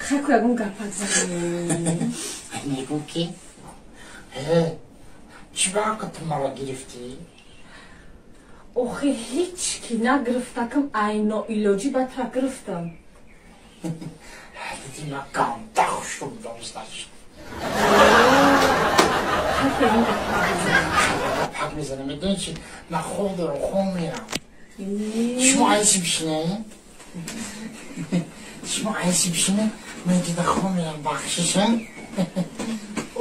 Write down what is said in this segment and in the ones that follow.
Хайку ягон гапак зани. Мегӯ ки чӣ ба ту маро гирифтӣ? Охи ҳеҷ ки нагирифтакам, ай ноилоҷӣ ба тра гирифтам. Диди ма ганда хушрӯ будам, значит. Хайку ягон гапак зани. Гапак мезанам, медонӣ чи, ман хоб дорам, хоб мерам. Шумо айси бишинед, шумо айси бишинед, ман дида хоб мерам, бахшиша.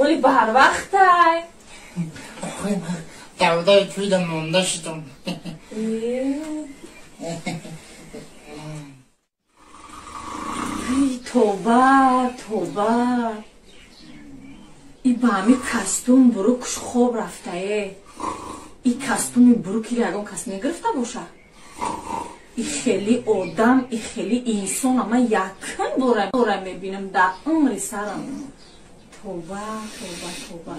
Оли барвақтай. Охи ман давдаи туида монда шудам. Тоба, тоба, и ба ҳами костюм бурукш хоб рафтае. И костюми бурукиро ягон кас мегирифта боша? И хели одам, и хели инсона ман якум бора мебинам дар умри сарам. Тоба, тоба, тоба.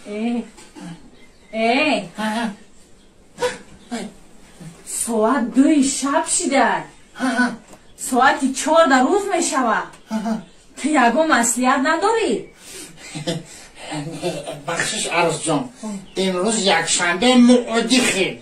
Э, э, соат 2-и шаб шида, соати 4 дар рӯз мешавад. Ту ягон маслиҳат надорӣ? Бахшиш, арӯсҷон, имрӯз якшанбе, мо одихем.